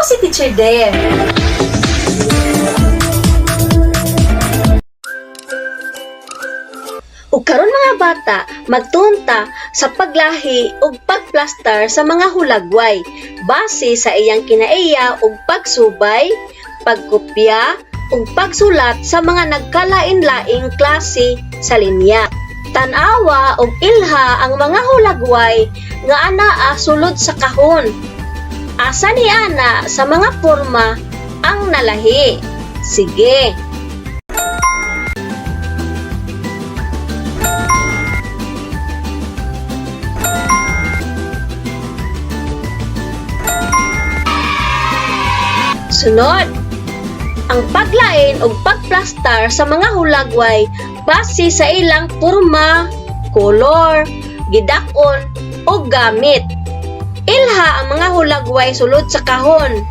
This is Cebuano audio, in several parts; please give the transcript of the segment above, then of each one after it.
si Teacher Dare. Ug karon, mga bata, magtunta sa paglahi ug pagplastar sa mga hulagway base sa iyang kinaiya ug pagsubay, pagkopya ug pagsulat sa mga nagkalain-laing klase sa linya. Tan-awa ug ilha ang mga hulagway nga anaa sulod sa kahon. Asa ni ana sa mga porma ang nalahi? Sige. Sunod, ang paglain og pagplastar sa mga hulagway base sa ilang porma, kolor, gidak-on o gamit. Ilha ang mga hulagway sulod sa kahon.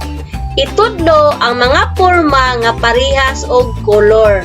Itudlo ang mga porma nga parihas og kolor.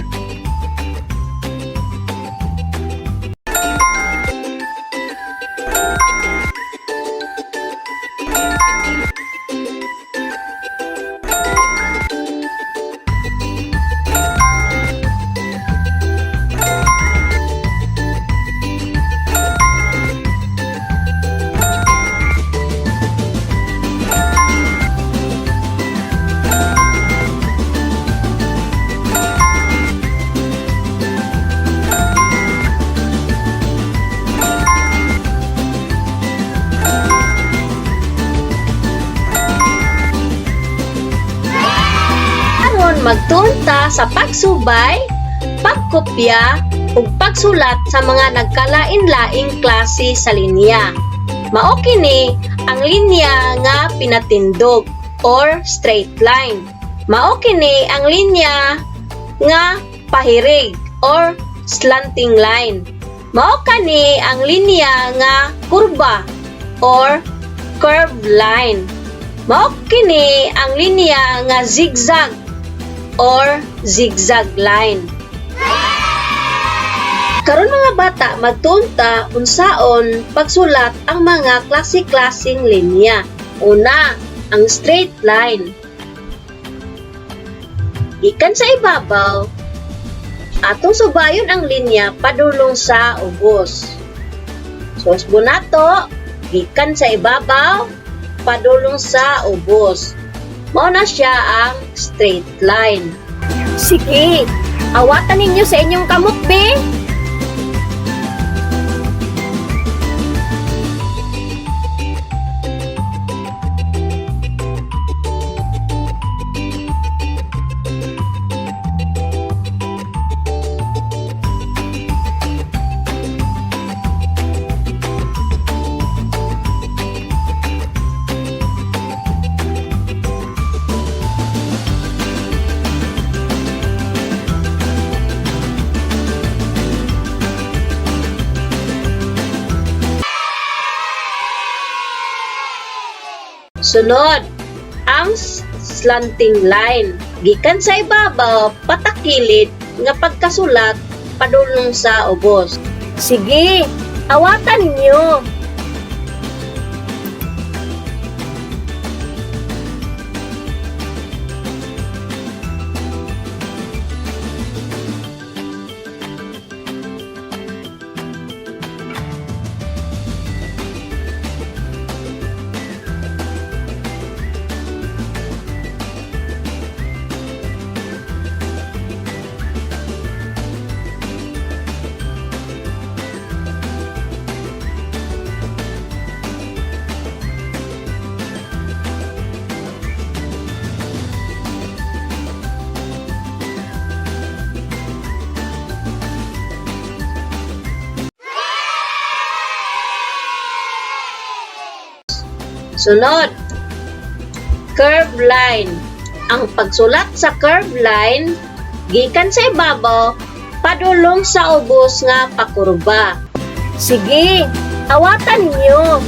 Aron magtunta sa pagsubay, pagkopya ug pagsulat sa mga nagkalain-laing klase sa linya. Mao kini ang linya nga pinatindog or straight line. Mao kini ang linya nga pahirig or slanting line. Mao kani ang linya nga kurba or curved line. Mao kini ang linya nga zigzag or zigzag line. Karon, mga bata, magtunta unsaon pagsulat ang mga klase-klaseng linya. Una, ang straight line. Gikan sa ibabaw, atong subayon ang linya padulong sa ubos. So, usbon nato, gikan sa ibabaw, padulong sa ubos. Mao na siya ang straight line. Sige, awatan ninyo sa inyong kamot, be. Sunod, ang slanting line. Gikan sa ibabaw, patakilid nga pagkasulat padulong sa ubos. Sige, awatan ninyo. Sunod, curve line. Ang pagsulat sa curve line, gikan sa ibabaw, padulong sa ubos nga pakurba. Sige, awatan ninyo.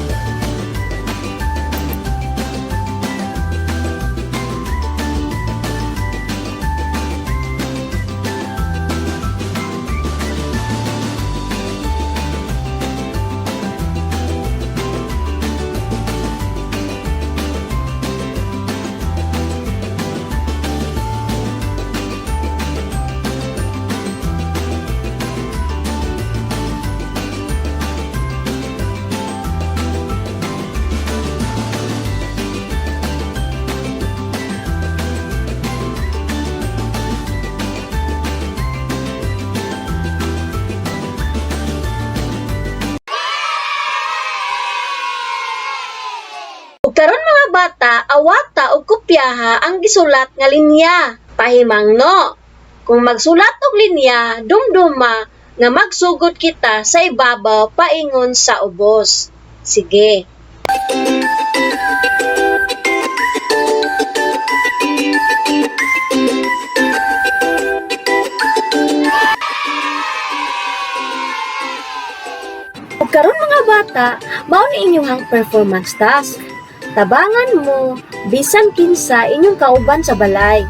Dawata og kopyaha ang gisulat nga linya. Pahimangno, kung magsulat og linya, dumduma nga magsugod kita sa ibabaw paingon sa ubos. Sige. Ug karon, mga bata, mao ni inyong performance task. Tabangan mo bisan kinsa inyong kauban sa balay.